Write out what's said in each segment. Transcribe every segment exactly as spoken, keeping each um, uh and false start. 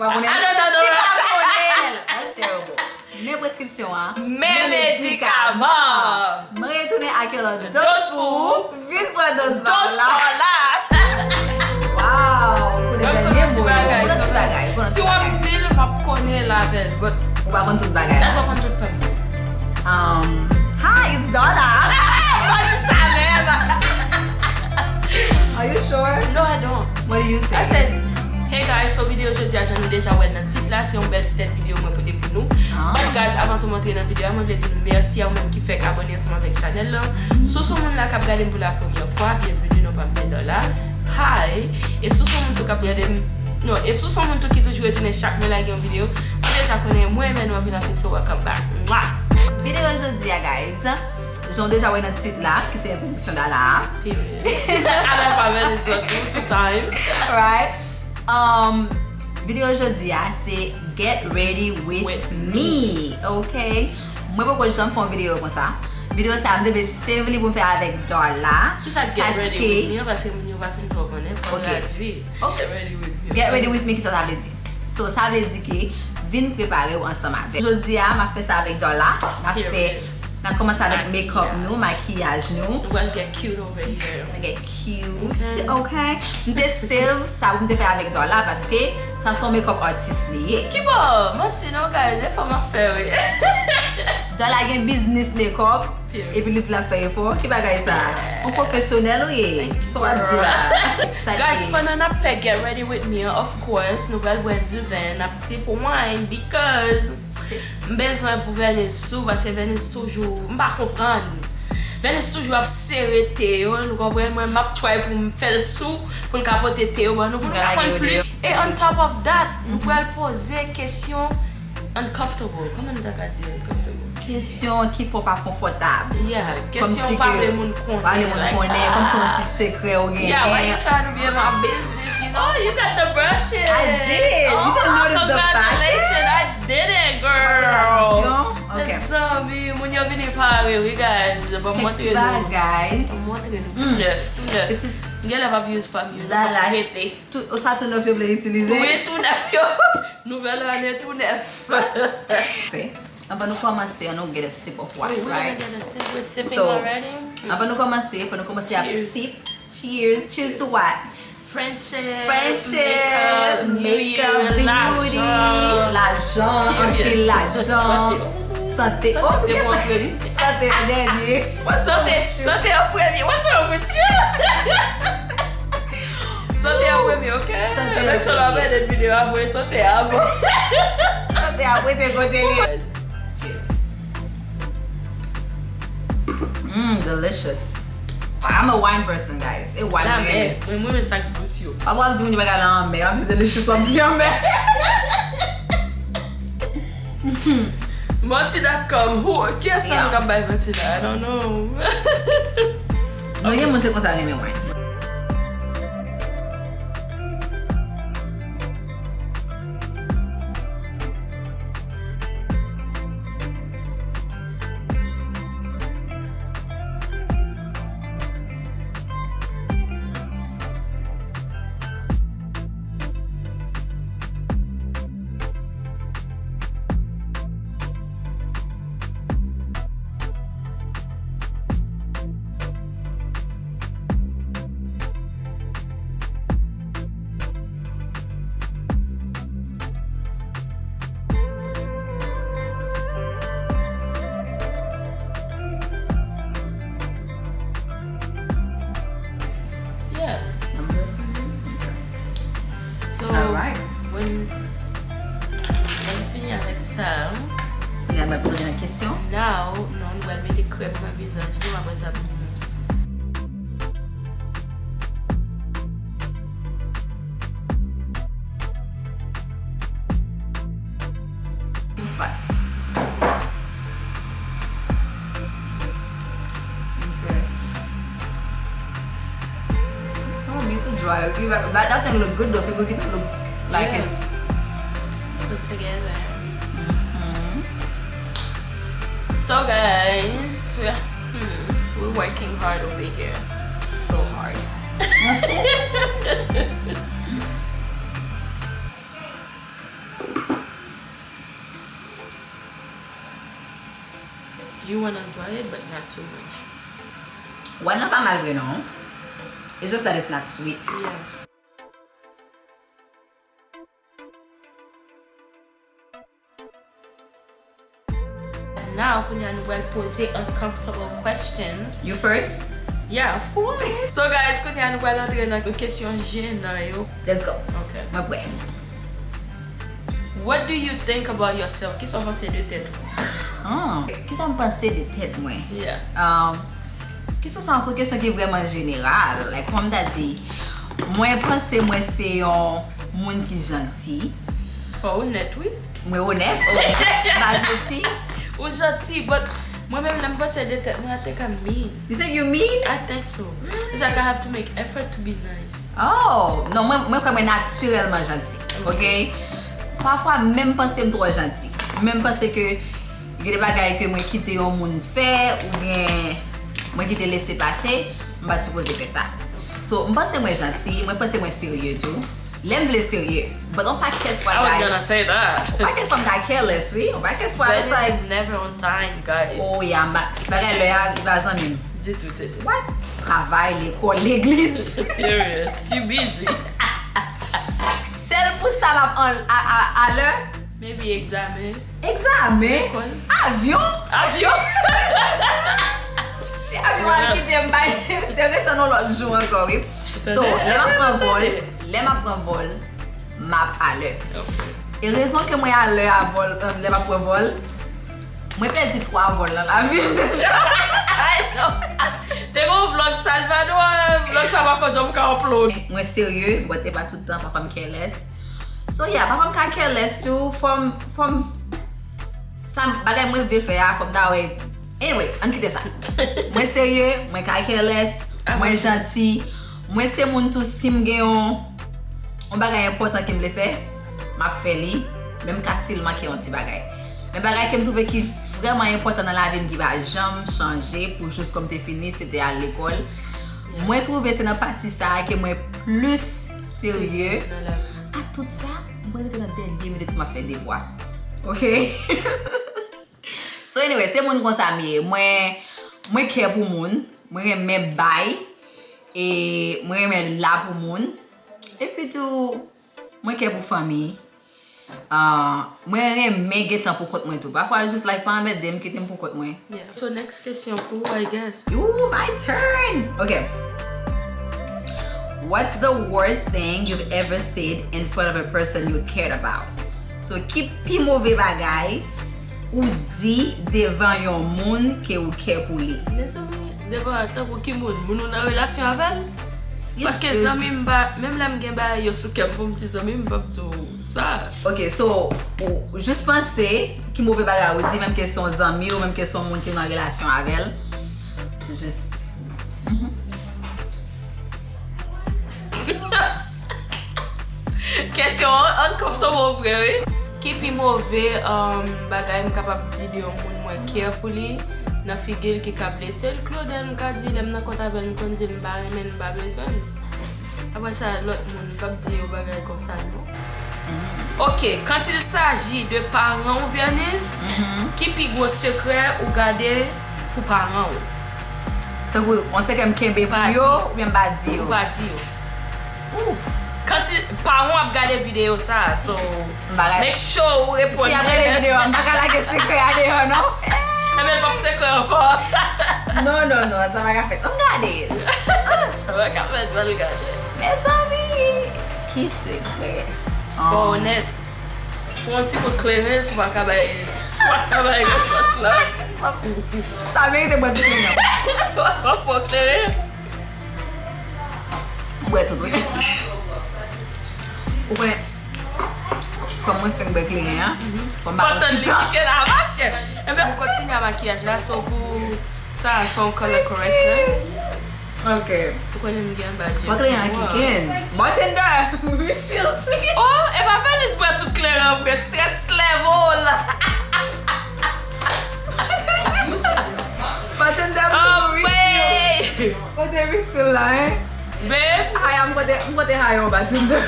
Pa konnen? I don't know the rest. Li pa konnen. That's terrible. Men preskripsyon an. Men medikaman. Mwen retounen ak yon lòt dòz pou ou. Vin pran dòz pa w la. Wow. Pou le dènye mo. Pou lòt ti bagay. Si w ap di l, m ap konnen l avè l. But ou pa konn tout bagay la. That's why I konn tout pa. Um, hi, it's Darla. Pa di sa menm. Are you sure? No, I don't. What do you say? I said, "Hey guys, so videyo jodi a, jan nou deja wè nan tit la, se yon bèl ti tèt videyo mwen pote pou nou." Ah. But guys, avan tou mwen antre nan videyo a, mwen vle di nou mèsi a ou menm ki fèk abòne ansanm avèk chanèl lan. Si w se yon moun la k ap gade m pou la premyè fwa, byenveni, non pa m se Darla. Hi! E si w se yon moun tou k ap gade m, non, e si w se yon moun tou ki toujou retounen chak mwen lage yon videyo, nou deja konnen mwen renmen nou anpil anpil, so welcome back. Mwah! Videyo jodi a, guys, jan w deja wè nan tit la, ki se entwodiksyon Darla a. Period. Avèk pa Venice la tou, two times. Right? Um, videyo jodi a, se Get Ready With Me, ok? Mwen poko janm fè yon videyo konsa. Videyo sa a, m te vle save li pou m fè avèk Darla. Kisa Get Ready With Me an? Paske moun yo pa fin twò konnen, fò tradui. Ok. Get Ready With Me. Get Ready With Me, kisa sa vle di? So, sa vle di ke vin prepare w ansanm avè m. Jodi a, m ap fè sa avèk Darla. N ap fè, n ap kòmanse avèk makeup nou, makiyaj nou. Nou pral get cute over here. N ap get cute, ok? M te save sa pou m te fè avèk Darla paske sa se yon makeup artist li ye. Kibò? Manti non, guys, efò m ap fè, wi. Darla gen biznis makeup. Period. Epi li di l ap fè efò. Ki bagay sa? Yeah. On pwofesyonèl ou ye? Sa w ap di la? Sa l ye? Guys, pandan n ap fè Get Ready With Me an, of course, nou pral bwè diven, n ap sip wine because m bezwen pou Venice sou, paske Venice toujou, m pa konprann. Venice toujou ap sere te yo, nou konprann, mwen m ap try pou m fè l sou, pou l ka pote te yo ban nou, pou nou ka konn plis. E on top of that, nou pral poze kesyon uncomfortable. Kòman nou ta ka di uncomfortable? Kesyon ki fè w pa konfòtab. Yeah, kesyon w pa vle moun konnen. Pa vle moun konnen, kòmsi yon ti sekrè ou genyen. Yeah, why you trying to be in my business, you know? Oh, you got the brushes. I did. You didn't notice the package? Congratulations, I did it, girl. Mezanmi, ok. Mezanmi, moun yo vini pare, wi, guys. Bon, montre nou. Kèk ti bagay. Bon, montre nou. Tou nèf, tou nèf. M genlè p ap use pa m yo, non, paske rete. Tout, o sa tou nèf yo vle itilize? Wi, tou nèf yo. Nouvèl ane tou nèf. Anvan nou kòmanse, ann nou get a sip of wine, right? We're gonna get a sip. We're sipping already. So, anvan nou kòmanse, fò nou kòmanse ap sip. Cheers. Cheers to what? Friendship, makeup, beauty, lajan, anpil lajan, sante. Oh, sante an dènye. Sante, sante an premye. What's wrong with you? Sante an premye, ok? Sante an premye. Make sure w ap gade videyo a, voye sante a avan. Sante a rete kote li. Cheers. Mm, delicious. I'm a wine person, guys. E wine mwen renmen. Mwen, mwen renmen sa k dous yo. Pa wap di moun yo pa ka nan anmè, wap di delicious, wap di anmè. Manti dot com, who, kiyès la nou k ap bay manti la? I don't know. Nou gen moun se konsa renmen wine. Yeah. I'm good? Okay. So, alright. When, when fini avèk sa, fini avèk premyè kesyon. Now, non, nou pral mete krèm nan vizaj nou, apre sa, pou nou Too fat. It's on me to dry. Okay, but, but that thing look good though. People get to look like it's put together. So guys, hmm, we're working hard over here. So hard. You wanna dry it, but not too much. Wine nan pa mal vre non. It's just that it's not sweet. Yeah. Now, kounye a nou pral poze uncomfortable question. You first? Yeah, of course. So guys, kounye a nou pral antre nan kesyon jenan yo. Let's go. Okay. Mwen prè. What do you think about yourself? Kisa w panse de tèt ou? Ah, kisa m panse de tèt mwen? Yeah. Um, kesyon sa se yon kesyon ki vrèman jeneral. Like, kòm m ta di, mwen panse mwen se yon moun ki janti. Fò w onèt, wi. Mwen onèt, oh, m pa janti. Ou janti, but mwen menm lè m panse de tèt mwen, I think I'm mean. You think you mean? I think so. It's like I have to make effort to be nice. Oh, non, mwen, mwen kwè mwen natirèlman janti. Ok? Pafwa, menm panse m twò janti. Menm panse ke gen de bagay ke mwen kite yon moun fè, oubyen mwen kite lese pase, m pa sipoze fè sa. So, m panse mwen janti, mwen panse mwen serye tou. Lè m vle serye. But on pakèt fwa, I was guys. Gonna say that. On pakèt fwa m ka careless, wi. On pakèt fwa, it's Denise like, is never on time, guys. Oh, yeah, ba- bagay lè a, li pa zanmi m. Ditou, ditou. What? Travay, lekòl, legliz. Period. She busy. Sèl pou sa m ap an- a, a, a lè. Maybe egzamen. Egzamen. Lekòl. Avyon. Avyon. Si avyon al kite m, bay, se rete nan lòt jou ankò, wi. So, lè m ap pran vòl, lè m ap pran vòl, m ap alè. Ok. E rezon ke mwen alè a vòl, euh, lè m ap pran vòl, mwen pèdi twa vòl nan lavi m deja. Ay, non. Te gen yon vlog Salvador, vlog sa pa konn janm ka upload. Mwen serye, but e pa tout tan, pafwa m careless. So yeah, pafwa m ka careless tou, fò m, fò m, sa m- bagay mwen vle fè a, fò m ta wè. Anyway, ann kite sa. Mwen serye, mwen ka careless, mwen janti, mwen se moun tou, si m gen yon, yon bagay enpòtan ke m vle fè, m ap fè li, men m ka still manke yon ti bagay. Men bagay ke m twouve ki vrèman enpòtan nan lavi m ki pa janm chanje pou jous kòm te fini, se te al lekòl. Mwen twouve se nan pati sa a ke mwen plis serye. Nan lavi. A tout sa, mwen rete nan dènye minit pou m ap fè devwa. Ok? So anyway, se moun konsa m ye. Mwen, mwen care pou moun. Mwen renmen bay. E mwen renmen la pou moun. Epi tou, mwen care pou fanmi. Ah, mwen renmen gen tan pou kont mwen tou. Pafwa, just like, pa anmède m, kite m pou kont mwen. Yeah. So next question pou ou, I guess. Ooh, my turn! Ok. What's the worst thing you've ever said in front of a person you cared about? So, ki pi move bagay ou di devan yon moun ke ou care pou li? Mezanmi, devan tankou ki moun? Moun ou nan relasyon avè l? Paske Yes. Zanmi m pa, menm lè m gen bagay yo sou kè m pou m di zanmi m, m p ap di w sa. Ok, so, ou jis panse ki move bagay ou di, menm ke se yon zanmi ou menm ke se yon moun ki nan relasyon avè l. Jis. Kesyon an uncomfortable vre, wi. Ki pi move um, bagay m kapab di de yon moun mwen care pou li nan figi l ki ka blese l? Claudel, m ka di, lè m nan kont avè l, m konn di l m pa renmen l, m pa bezwen l. Apre sa, lòt moun, m p ap di yo bagay konsa, non. Ok, quand il s'agit de paran w, Vernice, ki pi gwo sekrè ou gade pou paran w? Tankou, yon sekrè m kenbe pou yo, oubyen m pa di yo? Ou pa di yo. Ouf. Quand il, paran w ap gade videyo sa, so M pa gade. Make sure ou reponn. Si y ap gade videyo a, m pa ka lage sekrè a deyò, non. Enben, l p ap sekrè ankò. Non, non, non, sa pa ka fèt. Ann gade. Sa pa ka fèt, ban l gade. Mezanmi, ki sekrè? Fò Um, onèt. Pran yon ti kout kleren, si w pa ka bay, si w pa ka bay repons la. Sa merite bwè tout kleren. W ap pran kleren. Bwè tout, wi. Ou wè, kòm mwen fenk bwè kleren an, fò m Fò ba tann ti li tan. Pike la, mache. Enben, ou kontinye a makiyaj la, so pou sa, se yon color corrector. Ok. Ou konnen m gen anba je. Fò kleren an kiken. Bartender, refill, please. Oh, e pa Vernice bwè tout kleren an vre, stress level. Bartender, Oh, refill. Wait. Kote refill la, hein? Babe, Haya, m kote, m kote haya, bartender.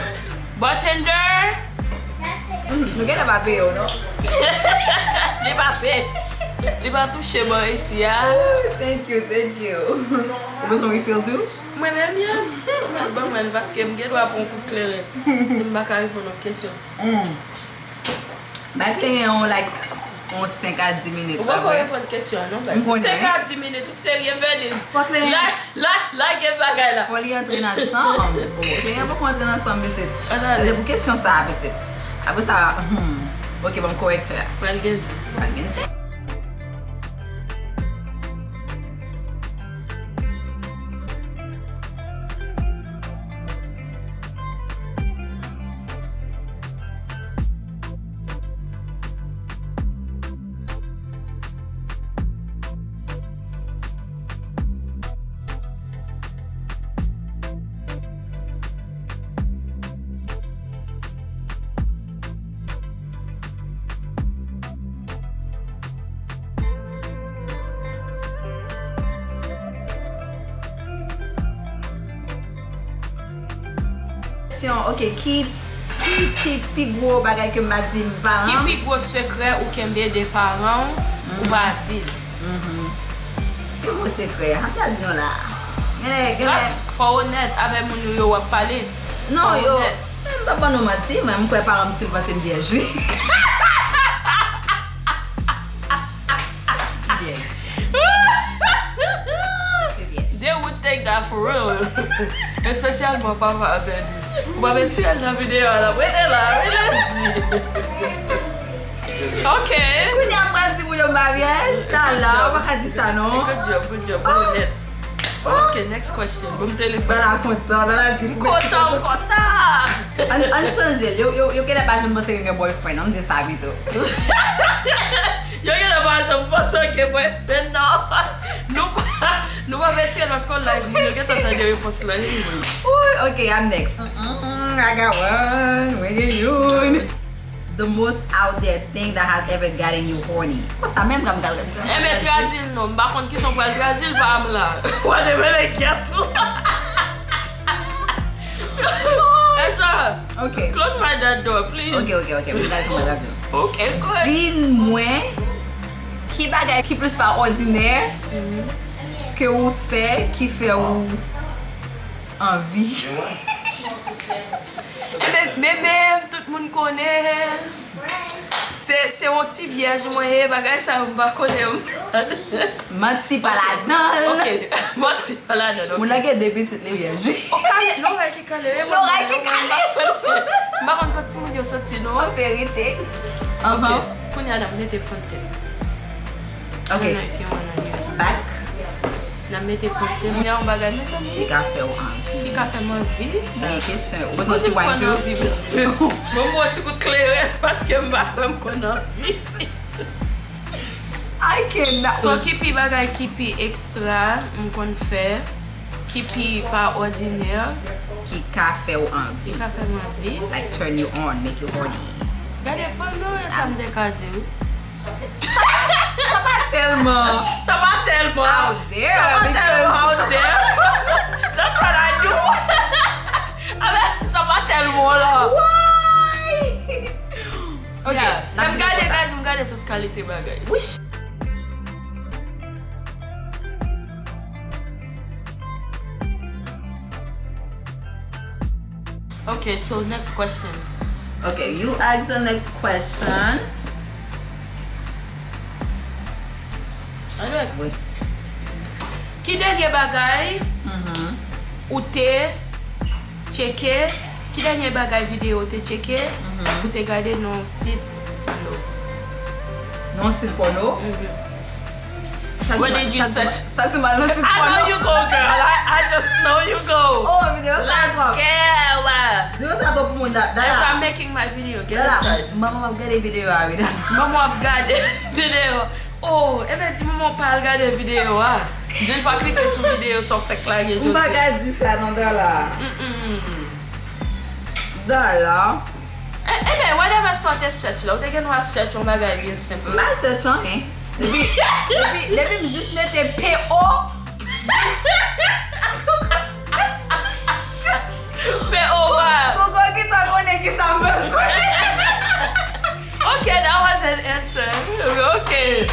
Bartender. Nou genlè pa peye w, non? Li pa peye. Li pa touche bò isi a. Ooh, thank you, thank you. Ou bezwen refill tou? Mwen menm, yeah. Ban mwen l paske m gen dwa pran kout kleren si m pa ka reponn yon kesyon. Mm. Bay kleren yon, like, yon senk a dis minit. Ou poko reponn kesyon an, non, guys. Senk a dis minit, ou serye, Venise? Fò kleren. La, la, lage bagay la. Fò li antre nan sanm. Kleren poko antre nan sanm, pitit. Ann ale. Se pou kesyon sa a, pitit. Apre sa, hmm. Ok, ban m corrector a. Pral gen zen. Pral gen zen. Kesyon, ok, ki, ki, ki pi gwo bagay ke m pa di m paran? Ki pi gwo sekrè ou kenbe de paran w, ou pa di l? Mhm. Pi gwo sekrè, an ta di yon la. Genlè, genlè. Fò onèt avè moun yo, yo w ap pale. Non, yo, men m pa ban nou manti, mwen, m kwè paran m still panse m vyèj, wi. Vyèj. Je suis vierge. They would take that for real. Espesyalman papa a Venise. Ou pa mete l nan videyo a la. Rete la, rete di. Ok. Kounye a m pral di moun yo m pa vyèj. Tala, ou pa ka di sa non. Good job, good job. Ou onèt. Ok, next question. Ban m telefòn. Tala kontan, Tala di. M kontan, m kontan. Ann, ann chanje l. Yo, yo, yo genlè pa janm panse yo gen boyfriend. Ann di sa pito. Yo genlè pa janm panse yo gen boyfriend, non. Nou pa, nou pa mete l paske w live. Yo gentan tande repons lan, anyway. Ooh, ok, I'm next. Mm, mm, mm, I got one. Mwen gen youn. The most out there thing that has ever gotten you horny. Konsa menm, gam, gam, gam. Enben, tradui l non. M pa konn kisa w pral tradui l pa m la. Whatever, like, tou. Esra, ok, close my that door, please. Ok, ok, ok. Mwen tradui, mwen tradui. Ok, go ahead. Di mwen, ki bagay ki plis pa òdinè ke ou fè, ki fè ou anvi? Enben, men, men, tout moun konnen. Se, se yon ti vyèj mwen ye, bagay sa yo m pa konnen. Manti pa ladan l. Ok, manti pa ladan l, ok. Moun nan gen de pitit li vyèj. O, kale, lorèy ki kale, wi. Lorèy ki kale. M pa konn kot timoun yo soti, non. An verite. Ok, kounye a n ap mete fon de tè. Ok. I don't know if you wanna use. Back. N ap mete fon de tè. M gen yon bagay, mezanmi. Ki ka fè w anvi. Ki ka fè m anvi? Gen kesyon. Ou bezwen ti wine tou? Anvi, mesye. Bon, m pran ti kout kleren paske m pa kwè m konn anvi. I cannot. Ki pi bagay ki pi ekstra m konn fè, ki pi pa òdinè. Ki ka fè w anvi. Ki ka fè m anvi. Like turn you on, make you horny. Gade pòno, e sa m te ka di w. Sa, sa pa tèlman, sa pa tèlman out there, sa pa tèlman out there. That's what I do. Sa pa tèlman la. Why? Ok, yeah. M gade, guys, m gade tout kalite bagay. Wish. Ok, so next question. Ok, you ask the next question. Alright. Wi. Ki dènye bagay ou te tcheke? Ki dènye bagay videyo ou te tcheke? Ou te gade nan sit pòno? Nan sit pòno? What did you search? Sa k di m al nan sit pòno? I know you go, girl. I, I just know you go. Oh, videyo sa twòp. Girl. Videyo sa twòp pou moun, Dala. That's why I'm making my video. Get excited. Manman ap gade videyo a, wi, Dala. Manman ap gade videyo. Oh, enben di manman w pa al gade videyo a. Di l pa klike sou videyo sa w fèk lage jodi a. M pa ka di sa non, Dala. Mm-mm. Dala. E, enben, whatever sa w te search la, ou te gen dwa search yon bagay byen senp. M pa search anyen. Depi, depi, depi m jis mete P O. P O a. Google gentan konnen kisa m bezwen. Ok, that was an answer. Ok.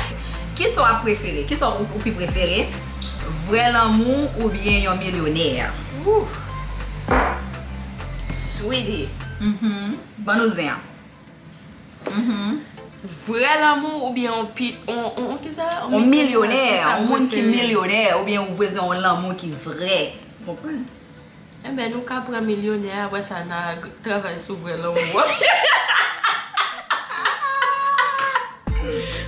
Ki Kisa w ap prefere? Kisa w, ou pi prefere? Vrè lanmou oubyen yon milyonè? Woo. Sweetie. Mhm. Ban nou zen an. Mhm. Vrè lanmou oubyen yon pi, yon, yon, yon kisa? Yon milyonè, yon moun ki milyonè, oubyen ou bezwen yon lanmou ki vrè. Konprann? Enben, nou ka pran milyonè, apre sa, n a g- travay sou vrè lanmou an.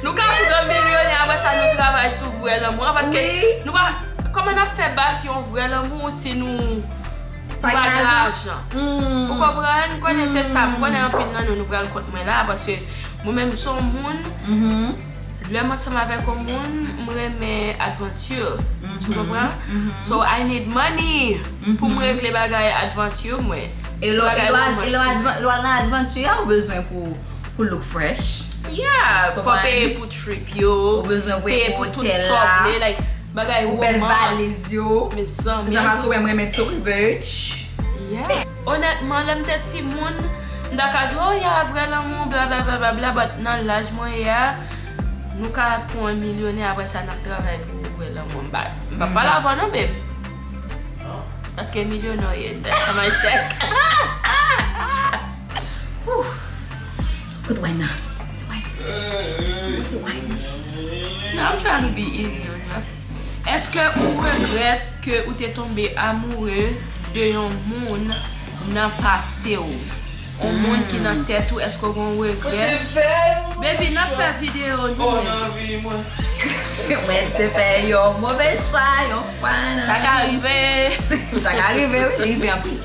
Nou ka pran milyonè, apre sa, nou travay sou vrè lanmou an, paske Wi. nou pa, kòman n ap fè bati yon vrè lanmou si nou nou Pa pa gen gen lajan. Lajan? Ou konprann? M konnen se sa, m konnen anpil nan nou, nou pral kont mwen la, paske mwen menm, m se yon moun, Mhm. lè m ansanm avèk yon moun, m renmen advanti. Tu Mhm. konprann? So, I need money pou m regle bagay advanti mwen. E Se lò, e bagay lò, romans e lò mwen. Advan- lò nan advanti a, ou bezwen pou, pou look fresh. Yeah, fò Konprann? Peye pou trip yo, Ou bezwen pou peye pou pou tout otèl sa w la. vle, like, bagay Ou bèl romans. Valiz yo. Mezanmi, Zanmi ak ou menm renmen Tory Burch. Yeah. Onètman, lè m te timoun, m ta ka di, oh, ya, vrè lanmou, bla, bla, bla, bla, bla, but nan laj mwen ye a, nou ka pran yon milyonè, apre sa, n ap travay pou vrè lanmou. M pa, m pa pale avè w non, babe. Paske milyonè w ye, that's my check. Kote wine nan? Kote wine? Kote wine? No, I'm trying to be easy on you. Èske ou regrèt ke ou te tonbe amoure de yon moun nan pase w? Yon moun ki nan tèt ou, èske w gen yon regrèt? Baby, n ap fè videyo nou menm. Mwen te fè yon move chwa, yon fwa nan Sa ka rive. Sa ka rive, wi, li rive anpil.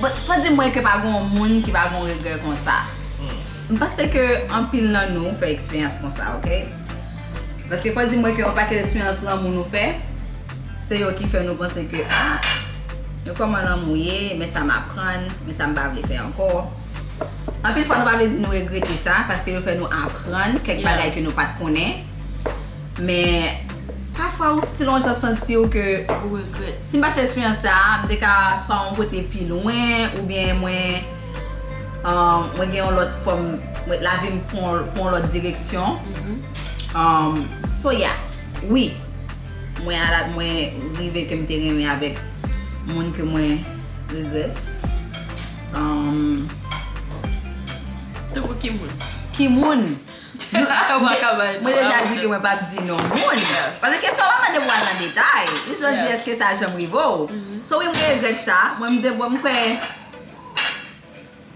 But, fò di mwen ke pa gen yon moun ki pa gen yon regrè konsa. M panse ke anpil nan nou fè eksperyans konsa, ok? Paske fò di mwen ke yon pakèt eksperyans lanmou nou fè, se yo ki fè nou panse ke, ah, men kòman lanmou ye, men sa m aprann, men sa m pa vle fè ankò. Anpil fwa, nou pa vle di nou regrete sa, paske yo fè nou aprann kèk Yeah. Bagay ke nou pa t konnen. Men, pafwa, ou still yon jan santi w ke Ou regrèt. Si m pa t fè eksperyans sa a, m te ka swa yon kote pi lwen, oubyen mwen, um, mwen gen yon lòt fòm, mwen, lavi m pran pran yon lòt direksyon. Um, so, yeah, wi, mwen ala, mwen rive ke m te renmen avèk moun ke mwen regrèt. Um, Tankou ki moun? Ki moun? Ou pa ka bay non. Mwen deja di ke mwen p ap di non moun. Paske kesyon pa mande pou al nan detay. Li jis di èske sa janm rive w. So wi, mwen regrèt sa. Mwen m de- mwen m kwè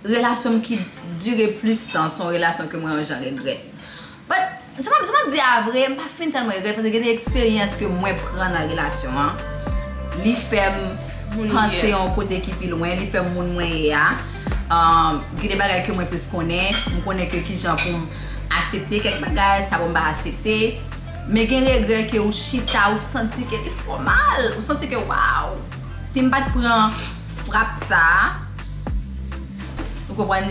relasyon m ki dire plis tan se yon relasyon ke mwen yon jan regrèt. But, jan m jan m ap di a vre, m pa fin tèlman regrèt paske gen de eksperyans ke mwen pran nan relasyon an. Li fè m panse yon kote ki pi lwen, li fè m moun mwen ye a. Um, gen de bagay ke mwen plis konnen, m konnen ke kijan pou m aksepte kèk bagay, sa pou m pa aksepte. Men gen regrè ke ou chita, ou santi ke li fè w mal, ou santi ke waw, si m pa t pran frap sa a, ou konprann,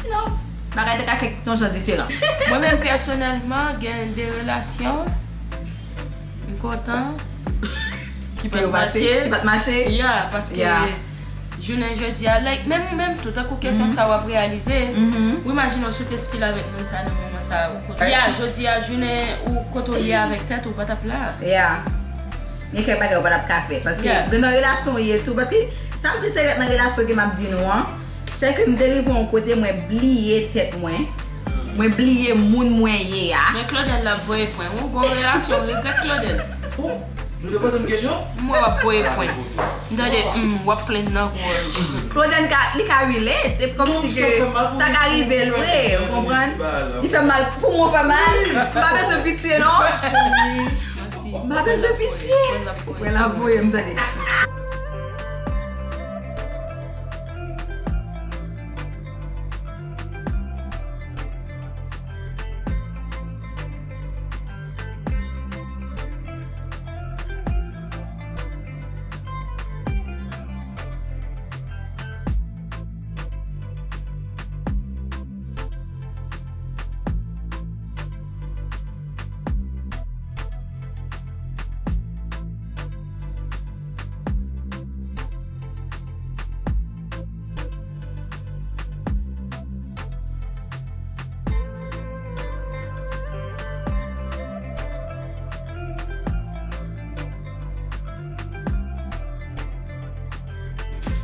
you know, bagay te ka fèt yon jan diferan. Mwen menm pèsonèlman, gen de relasyon, m kontan. Ki Ke yo pase, ki pa t mache. Yeah, paske Yeah. jounen jodi a, like, menm ou menm tou, tankou kesyon sa w ap reyalize, ou imajine w si w te still avèk moun sa nan moman sa a, ou kote. Yeah, jodi a, jounen ou kote w ye avèk tèt ou pa t ap la. Yeah. Gen kèk bagay ou pa t ap ka fè. Paske Yeah. Gen nan relasyon ou ye tou. Paske sa m plis regrèt nan relasyon ke m ap di nou an, se ke m te rive yon kote mwen bliye tèt mwen. Mwen bliye moun mwen ye a. Men Claudel l ap voye pwen. Ou gon relasyon, regrèt Claudel. Nou te poze m kesyon? Mwen w ap voye pwen. M tande, hmm, w ap plenn nan gòj. Claudel ka, li ka relate. E kòm si ke sa ka rive l vre, ou konprann? Li fè mal pou mwen, fè mal. M pa bezwen pitye, non. M pa bezwen pitye. Pwen la voye m, tande.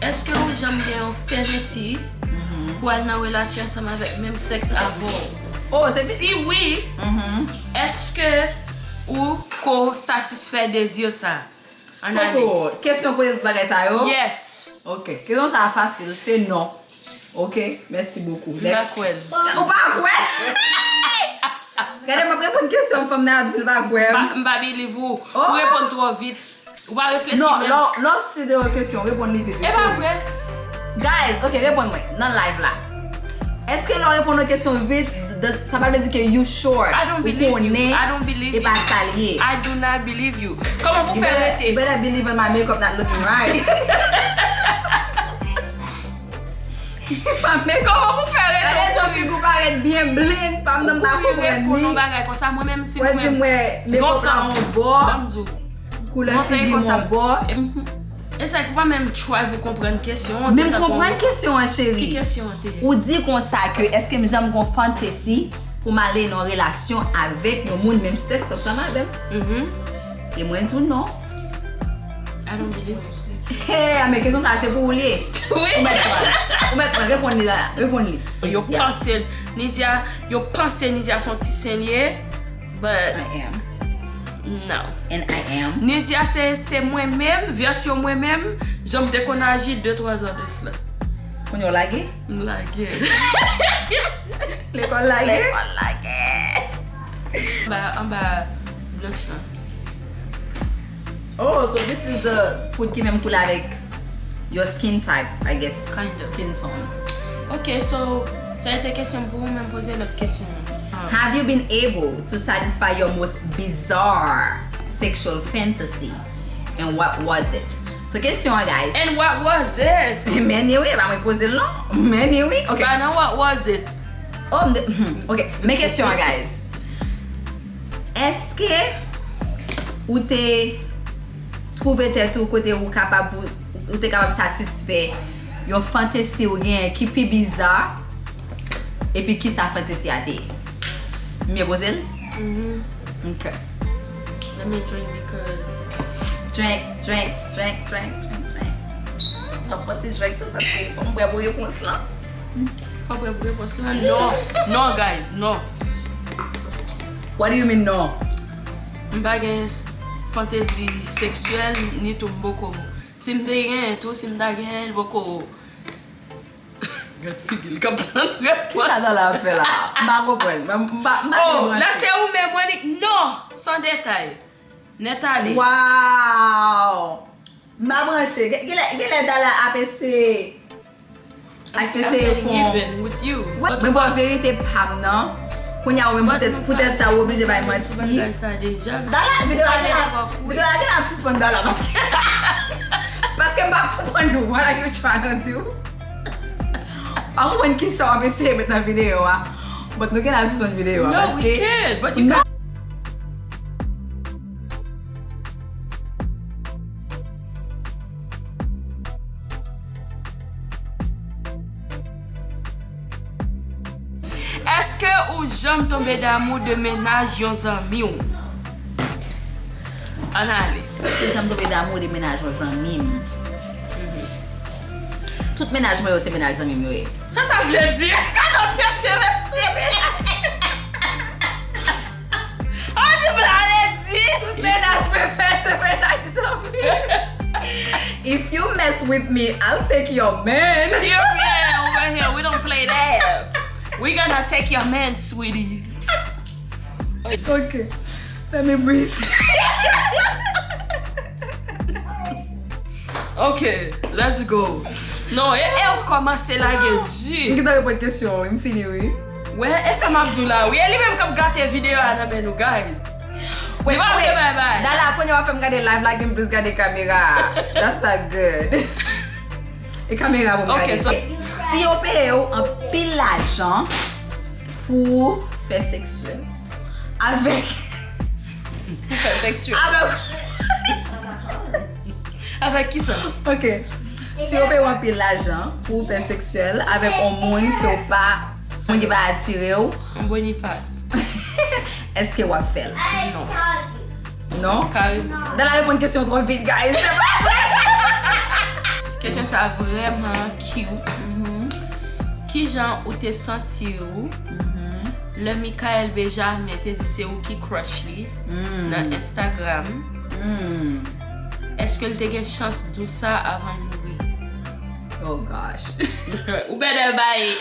Èske ou janm gen yon fènesi pou al nan relasyon ansanm avèk menm sèks avè w? Oh, se si wi, èske ou ko satisfè dezi sa? Ann ale. Koko, kesyon pou bagay sa yo? Yes. Ok, kesyon sa fasil, se non. Ok, merci beaucoup. Next. M pa kwè l. Ou pa kwè? Gade, m ap reponn kesyon fanm nan ap di l pa kwè m. M pa, m pa believe ou. Ou reponn twò vit. Ou pa reflechi menm. Non, lè, lè w si de yon kesyon, reponn li vit. E pa vre? Guys, ok, reponn mwen nan live la. Èske lè w reponn yon kesyon vit, sa pa vle di ke you sure? I don't believe you. I don't believe you. E pa sa l ye. I do not believe you. Kòman pou fè rete? You better believe in my makeup not looking right. Kòman pou fè rete? Gade jan figi w parèt byen blanch, pa m nan pa konprann li. Ou kouri reponn yon bagay konsa, mwen menm si mwen menm. Wè di mwen, makeup la yon bò. Ban m di w. Koulè figi m yon bò. E sa ki pa menm try pou konprann kesyon an. Men m konprann kesyon an, cheri. Ki kesyon an te ye? Ou di konsa ke èske m janm gon fantesi pou m ale nan relasyon avèk yon moun menm sèks ansanm avè m? E mwen di w non. I don't believe you. Hey, men kesyon sa se pou ou li ye. Wi. Ou mèt pran. Ou mèt pran. Reponn li la. Reponn li. Yo panse, Nizia, yo panse Nizia se yon ti sen li ye, but I am. No. And I am. Nizia se, se mwen menm, vèsyon mwen menm, jan m te konn aji de twa zan de sila. Kounye w lage? M lage. Lekòl lage? Lekòl lage. Anba, anba blanch lan. Oh, so this is the poud ki menm koulè avèk your skin type, I guess. Kind of. Skin tone. Ok, so, sa se te kesyon pou ou, men m poze lòt kesyon. Ah. Have you been able to satisfy your most bizarre sexual fantasy? And what was it? So, kesyon an, guys. And what was it? Men anyway, pa mwen poze l non. Men anyway, ok. Ba nan what was it? Oh, m de, hmm, ok. Men kesyon an, guys. Èske ou te twouve tèt ou kote ou kapab, ou, ou te kapab satisfè yon fantesi ou genyen ki pi biza, epi kisa fantesi a te ye? M byen poze l? Mhm. Ok. Let me drink because drink, drink, drink, drink, drink, drink. Fòk mwen ti drink tou paske fò m prè pou repons lan. Fò prè pou repons lan. Non. Non, guys, non. What do you mean, non? M pa gen s-, fantezi seksyèl, ni tou m poko. Si m te genyen tou, si m ta genyen, l poko. Gad figi l k ap tann repons. Kisa Dala ap fè la? M pa konprann. M pa, m pa, m pa byen branche. Oh, la se ou menm, Monique. Non, san detay. Nèt ale. Wow! M pa branche. Gen, genlè, genlè Dala ap eseye, ap eseye fè yon, mwen ba w verite pa m nan. Kounye a ou menm poutèt, poutèt sa ou oblije bay manti. Dala, videyo a genlè, videyo a genlè ap sispann Dala paske, paske m pa konprann nou. What are you trying to do? Pa konprann kisa w ap eseye met nan videyo a. But nou genlè ap sispann videyo a paske. No, we can't, but you can. Èske ou janm tonbe damou de mennaj yon zanmi w? Ann ale. Èske w janm tonbe damou de mennaj yon zanmi m? Tout mennaj mwen yo se mennaj zanmi m yo ye. Sa sa vle di? Gade w trete mesye. Ann di m la ledi. Tout mennaj mwen fè se mennaj zanmi. If you mess with me, I'll take your man. Hear me over here. We don't play that. We gonna take your man, sweetie. Ok. Let me breathe. Ok, let's go. Non, e, e ou kòmanse lage di. M gentan reponn kesyon, wi, m fini, wi. Wè, e sa m ap di w la, wi. E li menm k ap gate videyo a nan men nou, guys. Wait, wait. Dala, kounye a w ap fè m gade live la, gen m plis gade kamera. That's not good. E kamera pou m gade. Ok, so si yo peye w anpil lajan pou fè seksyèl avèk. Pou fè seksyèl. Avèk. Avèk kisa? Ok. Si yo peye w anpil lajan pou w fè seksyèl avèk yon moun ke w pa, moun ki pa atire w. Yon Boniface. Èske w ap fè l? Non. Non? Kareman. Dala reponn kesyon twò vit, guys. Se pa vre. Kesyon sa vrèman cute. Kijan ou te santi w lè Michael Benjamin te di se ou ki crush li nan Instagram? Èske l te gen chans di w sa avan l mouri? Oh gosh. Ou bèdè bay.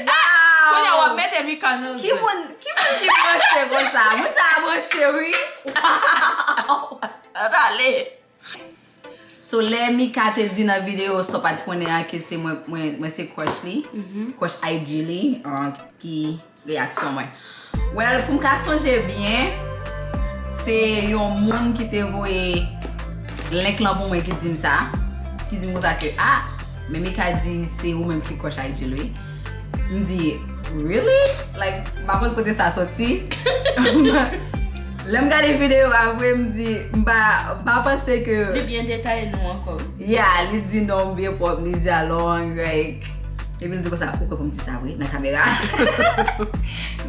Wow. Kounye a w ap mete Mika nan Ki zen. Moun, ki moun ki branche konsa? Moun sa a branche wi. Wow. Pale. So lè Mika te di nan videyo sa w pa t konnen an ke se mwen, mwen, mwen se crush li, crush I G li, an, ki reyaksyon mwen. Well, pou m ka sonje byen, se yon moun ki te voye link lan pou mwen ki di m sa, ki di m konsa ke, ah, men Mika di se ou menm ki crush I G li. M di, really? Like, m pa konn kote sa soti. Lè m gade videyo a vre, m di, m pa, m pa panse ke Li byen detaye non ankò. Yeah, li di non byen pwòp, li di a long, like, epi li di konsa, ou kwè pou m di sa vre nan kamera?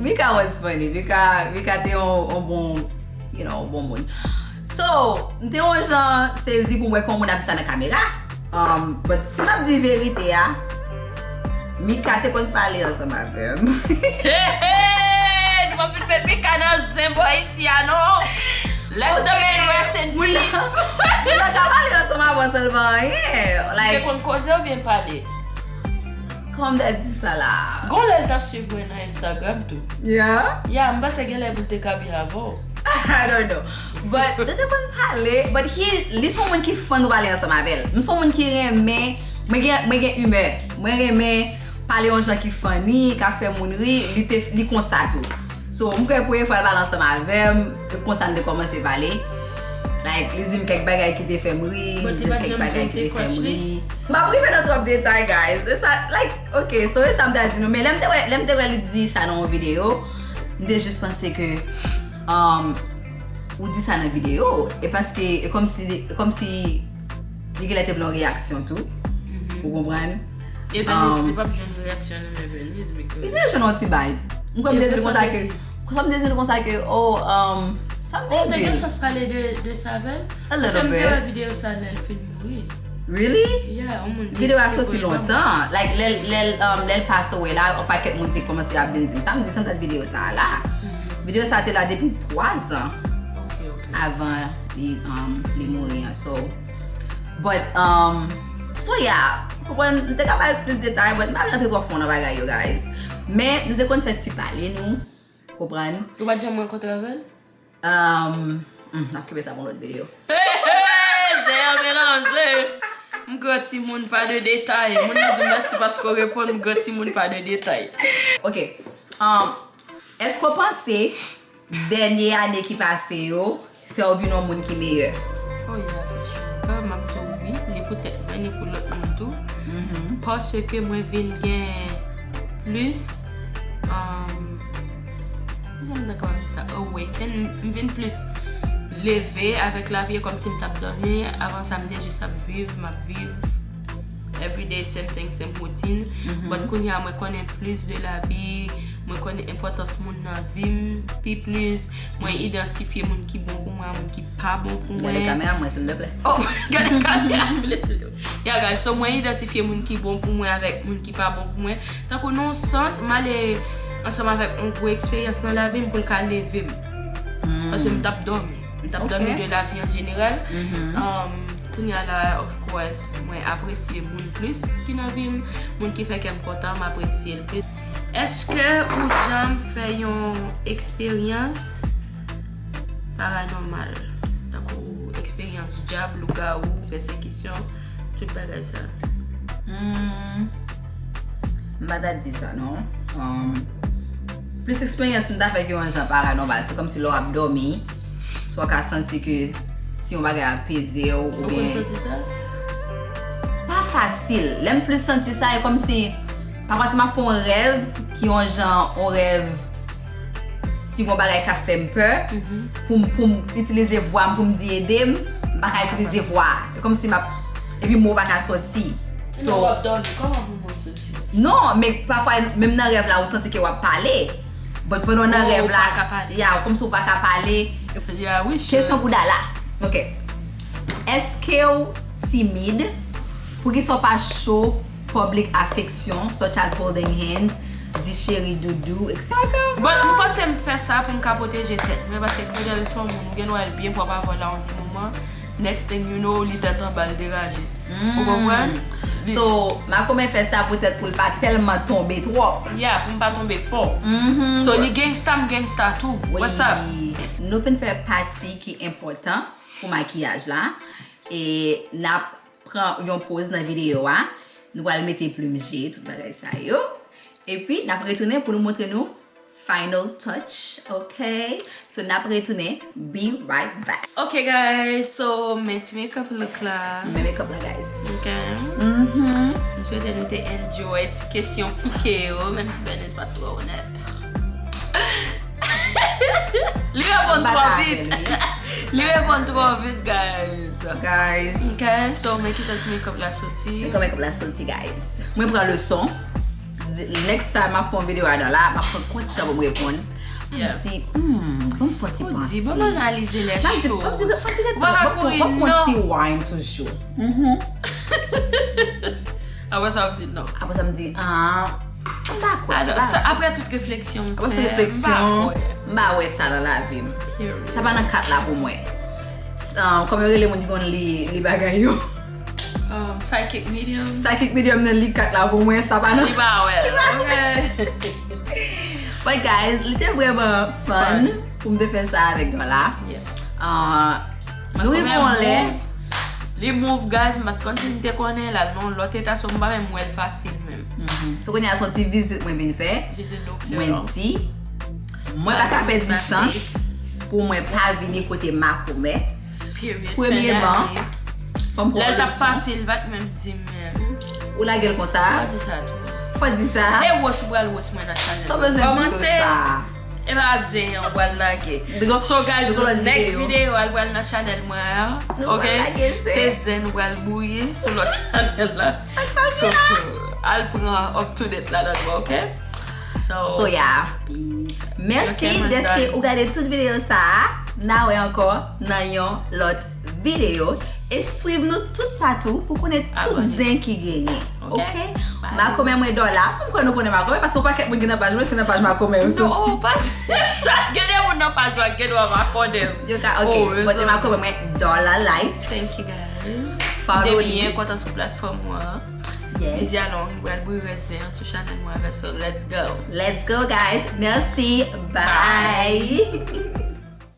Mika was funny. Mika, Mika te yon, yon bon, you know, bon moun. So, m te yon jan sezi pou m wè kòman moun ap di sa nan kamera. Um, but si m ap di verite a, Mika te konn pale ansanm avè m. Hey, hey, nou pa vin met Mika nan zen bò isi a non. Let the man rest in peace. Moun nan ka pale ansanm avè w san l pa anyen. Te Like, konn koze oubyen pale? Kòman m ta di sa la? Gon lè l t ap swiv mwen nan Instagram tou. Yeah? Ya, m panse gen lè pou l te ka byen avè w. I don't know. But, nou te konn pale, but he, li se yon moun ki fun pou pale ansanm avè l. M se yon moun ki renmen, mwen gen, mwen gen imè. Mwen renmen pale yon jan ki funny, ka fè moun ri, li te, li konsa tou. So, m kwè premye fwa l pale ansanm avè m, e konsa n te kòmanse pale. Like, li di m kèk bagay ki te fè m ri, But m li di l pa t kèk janm bagay di l ki te te fè m crush li? Ri? M p ap rive nan twòp detay, guys. E sa, like, ok, so e sa m ta di nou. Men lè m te wè, lè m te wè li di sa nan yon videyo, m te jis panse ke, um, ou di sa nan videyo, e paske, e kòmsi, e kòmsi li genlè te vle yon reyaksyon tou. Ou konprann? Evanis, Um, li p ap jwenn reyaksyon nan men Evanis, Li because te jwenn yon ti bay. M kwè m te di l konsa ke, m kwè m te di l konsa ke, oh, um, sa m te Ou te di gen l. Chans pale de, de sa avè l? A Paske little m te wè bit. Videyo sa lè l fin mouri. Really? Yeah, yon moun te Videyo a te soti voye ban mwen. Lontan. Like, lè, lè, um, lè l pase wè la, yon pakèt moun te kòmanse ap vin di m sa. M di, tande videyo sa a la. Videyo sa a te la depi twa zan Ok, ok. avan li, um, li mouri an. So, but, um, so yeah, konprann, m te ka bay plis detay, but m pa vle antre twò fon nan bagay yo, guys. Men, nou te konn fè ti pale, nou, konprann. Ou pa t janm rankontre avè l? Um, hmm, n ap kenbe sa pou lòt videyo. Hey, hey, zè an melanje. M gran timoun pa de detay. Moun nan di mèsi paske w reponn m gran timoun pa de detay. Ok. Um, èske w panse dènye ane ki pase yo fè w vin yon moun ki meyè? Oh yeah, for sure. Kòm m ap di w wi, ni pou tèt mwen, ni pou lòt moun tou. Paske mwen vin gen plis, um, kijan m ta kapab di sa? Awaken. M vin plis leve avèk lavi, e kòmsi m t ap dòmi. Avan sa, m te jis ap viv, m ap viv. Everyday, same thing, same routine. But kounye a, mwen konnen plis de lavi, mwen konnen enpòtans moun nan vi m pi plis, mwen idantifye moun ki bon pou mwen, moun ki pa bon pou Gade mwen. Kamera mwen, silvouplè. Oh, gade kamera, bless you too. Yeah, guys, so mwen idantifye moun ki bon pou mwen avèk moun ki pa bon pou mwen. Tankou nan yon sans, m ale ansanm avèk yon gwo eksperyans nan lavi m pou l ka leve m. Paske m t ap dòmi. M t ap dòmi de lavi an jeneral. Um, kounye a la, of course, mwen apresye moun plis ki nan vi m. Moun ki fè kè m kontan, m apresye l plis. Èske ou janm fè yon eksperyans paranòmal? Tankou eksperyans dyab, lougawou, pèsekisyon, tout bagay sa. Hmm. M pa ta di sa, non. Um, plis eksperyans m ta fè ke yon jan paranòmal. Se kòmsi lè w ap dòmi, swa w ka santi ke si yon bagay ap peze w, Ou konn oubyen santi sa? Pa fasil. Lè m plis santi sa, e kòmsi, pafwa si m ap fè yon rèv, ki yon jan, yon rèv, si yon bagay k ap fè m pè, pou m, pou m itilize vwa m, pou m di ede m, m pa ka itilize vwa a. E kòmsi m ap, epi mo pa ka soti. So, w ap dòmi, kòman pou mwen soti? Non, men pafwa, menm nan rèv la, ou santi ke w ap pale. But pandan w nan Oh, rèv ou la, pa ka pale. Yeah, kòmsi w pa ka pale. Yeah, wi, sure. Kesyon pou Dala. Ok. Èske w timid Poukisa w pa show public affection, such as holding hand, di cheri, doudou, et cetera? But mwen panse m fè sa pou m ka pwoteje tèt mwen, paske Claudel se yon moun ou gen dwa wè l byen pwòp avè w la yon ti moman, next thing you know li tèt anba l deraje. Ou konprann? So, makomè fè sa poutèt pou l pa tèlman tonbe twòp. Yeah, pou m pa tonbe fò. So li gangsta, m gangsta tou. What's up? Nou fin fè pati ki enpòtan pou makiyaj la. E n ap pran yon poz nan videyo a. Nou pral mete plim je, tout bagay sa yo. Epi n ap retounen pou nou montre nou final touch, ok? So n ap retounen, be right back. Ok guys, so men ti makeup look la. Men makeup la guys. Ok. M swete nou te enjoy ti kesyon pike yo, menm si Bernice pa t twò onèt. Li reponn twò vit. Li reponn twò vit, guys. Guys. Ok, so men kijan ti makeup la soti. Kòman makeup la soti, guys? Mwen pran leson. Next time m ap fè yon videyo adan la, m ap pran kont tan pou m reponn. M di, hmm, bon, m fè yon ti panse. Bon, m analize lè cho. M ap di, m ap di, m ap pran ti wine toujou. Apre sa, w ap di non. Apre sa, m di, ah, m pa kwè. Apre tout refleksyon m fè, m pa kwè. M pa wè sa nan lavi m. Sa pa nan kat la pou mwen. Kòm yo rele moun ki konn li bagay yo. Um, psychic medium. Psychic medium nan li kat la pou mwen, sa pa nan. Li pa wè. But guys, li te vrèman fun pou m te fè sa avèk Dola. Yes. Nou rive yon lè. Li move, guys, m pa t konn si m te konnen l al nan yon lòt eta, so m pa menm wè l fasil menm. So kounye a se yon ti vizit mwen vin fè. Vizit doktè. Mwen di, mwen pa ka pèdi chans pou mwen pa vini kote makomè. Premyèman, fò m pran yon leson. Lè l t ap pati, l pa t menm di m menm. Ou lage l konsa? Ou di sa tou. Fò di sa. E wòs ou pral wòs mwen nan chanèl. Sa w bezwen di konsa. E pa zen an w pral lage. So guys, next video al pral nan chanèl mwen an. Ok? Se zen nou pral bouyi sou lòt chanèl la. So al pran up to date ladan mwen, ok? So yeah. Mèsi dèske ou gade tout videyo sa a. N a wè ankò nan yon lòt videyo. E swiv nou tout patou pou konnen tout zen ki genyen. Ok? Makomè mwen Dola. M kwè nou konnen makomè paske yon pakèt moun ki nan paj mwen se nan paj makomè yo soti. Gen de moun nan paj mwen gen dwa pa konnen. Yo ka, ok. Bon, se makomè mwen Dola Light. Thank you guys. Follow li. Byen kontan sou platfòm mwen. Yes. Bizya long, mwen pral bouyi rès zen an sou chanèl mwen avè sa. Let's go. Let's go guys. Merci. Bye.